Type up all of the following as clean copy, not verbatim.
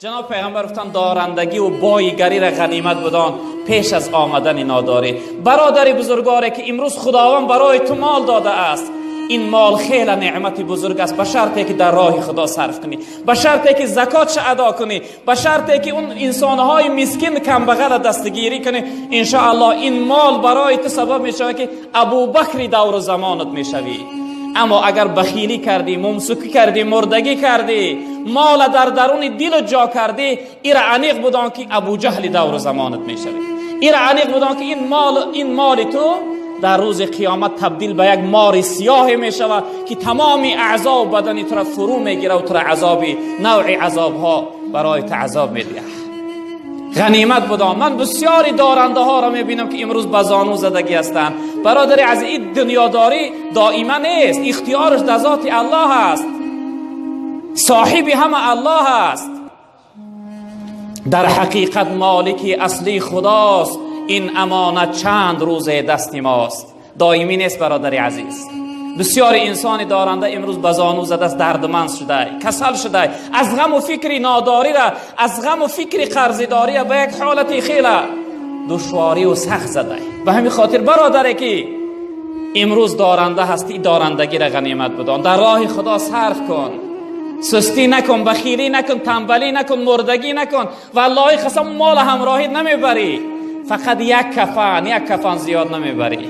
Ҷаноб пайғамбар гуфтанд, дорандагӣ ва бойгариро ғанимат будон пеш аз омадани нодорӣ. Бародари бузургворе ки имрӯз Худованд барои ту мол додааст, ин мол хеле неъмати бузург аст, ба шарте ки дар роҳи Худо сарф кунӣ, ба шарте ки закотш адо кунӣ, ба шарте ки он инсонҳои мискин камбағала дастгирӣ кунӣ. Иншоаллоҳ, ин мол барои ту сабаб мешавад, ки Абубакри давру замонат мешавӣ. Аммо агар бахилӣ кардӣ, мумсукӣ кардӣ, мурдагӣ кардӣ, мола дар даруни дилу ҷо кардӣ, ира аниқ будон, ки Абуҷаҳли давру замонат мешавӣ. Ира аниқ будон, ки ин моли ту дар рӯзи қиёмат табдил ба як мори сиёҳе мешавад, ки тамоми аъзо бадани тура фурӯ мегирад ва тура азоби навъи азобҳо барои ту азоб медиҳад. Ғанимат будон. Ман бисёри дорандаҳоро мебинам, ки имрӯз ба зону задагӣ ҳастанд. Бародари азиз, ин дунёдорӣ доима нест, ихтиёраш дар зоти Аллоҳ аст, соҳиби ҳама Аллоҳ аст. Дар ҳақиқат молики аслии Худост. Ин амонат чанд рӯзе дасти мост, доимӣ нест. Бародари азиз, бисёри инсони доранда имрӯз ба зону задааст, дардманд шуда, касал шуда, аз ғаму фикри нодорира, аз ғаму фикри қарзидория ба як ҳолати хела душворию сахт зада. Ба ҳамин хотир, бародаре ки имрӯз доранда ҳастӣ, дорандагиро ғанимат будон, дар роҳи Худо сарф кун, сустӣ накун, бахилӣ накун, танбалӣ накун, мурдагӣ накун. Валлоҳи қасам, мол ҳамроҳӣ намебарӣ, фақат як кафан, як кафан зиёд намебарӣ.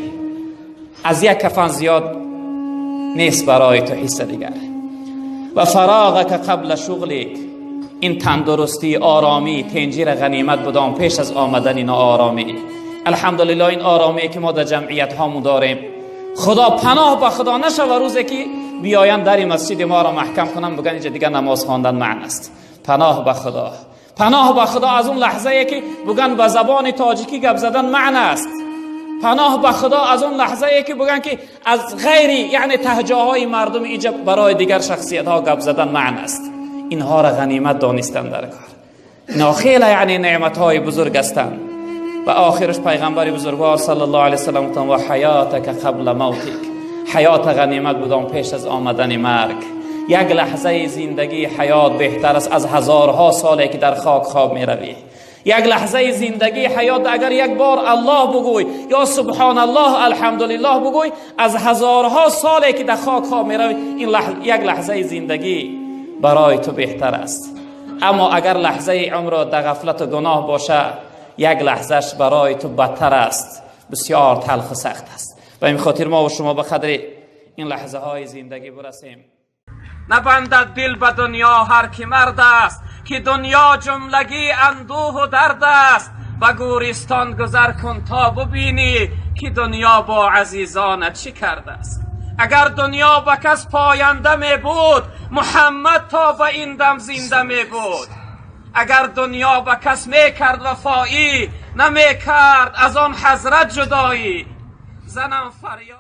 Аз як кафан зиёд нест барои ту ҳисса дигар. Ва фароғака қабла шуғлик. Ин тандурустӣ, оромӣ, тенҷира ғанимат будон пеш аз омадани нооромӣ. Алҳамдулиллоҳ, ин оромие ки мо дар ҷамъиятҳомон дорем, Худо паноҳ ба Худо нашава, рӯзе ки биёянд, дари масҷиди моро маҳкам кунанд, бигӯянд, инҷа дигар намоз хондан манъ аст. Паноҳ ба Худо, паноҳ ба Худо аз он лаҳзае ки бигӯянд, ба забони тоҷикӣ гап задан манъ аст. Паноҳ ба Худо аз он лаҳзае ки бигӯянд, ки аз ғайри яъне таҳҷоҳои мардуми инҷа барои дигар шахсиятҳо гап задан манъ аст. Инҳоро ғанимат донистан дар кор. Инҳо хеле яъне неъматҳои бузург ҳастанд. Ва охираш пайғамбари бузургвор саллаллоҳу алайҳи васаллам гуфтанд: ва ҳаётака қабла мавтик. Ҳаёта ғанимат будон пеш аз омадани марг. Як лаҳзаи зиндагии ҳаёт беҳтар аст аз ҳазорҳо соле ки дар хок хоб меравӣ. Як лаҳзаи зиндагии ҳаёт, агар як бор Аллоҳ бугӯй ё субҳоналлоҳ, алҳамдулиллоҳ бугӯй, аз ҳазорҳо соле ки дар хок хоб меравӣ, ин як лаҳзаи зиндагӣ барои ту беҳтар аст. Аммо агар лаҳзаи умро дар ғафлату гуноҳ боша, як лаҳзаш барои ту бадтар аст, бисёр талху сахт аст. Ба ин хотир мо ва шумо ба қадри ин лаҳзаҳои зиндагӣ бирасем. Набандад дил ба дунё ҳар ки мард аст, ки дунё ҷумлагӣ андӯҳу дард аст. Ба гӯристон гузар кун, то бубинӣ, ки дунё бо азизонат чӣ кардааст. Агар дунё ба кас поянда мебуд, Муҳаммад то ба ин дам зинда мебуд. Агар дунё ба кас мекард вафоӣ, намекард аз он ҳазрат ҷудоӣ. Занам фарёд.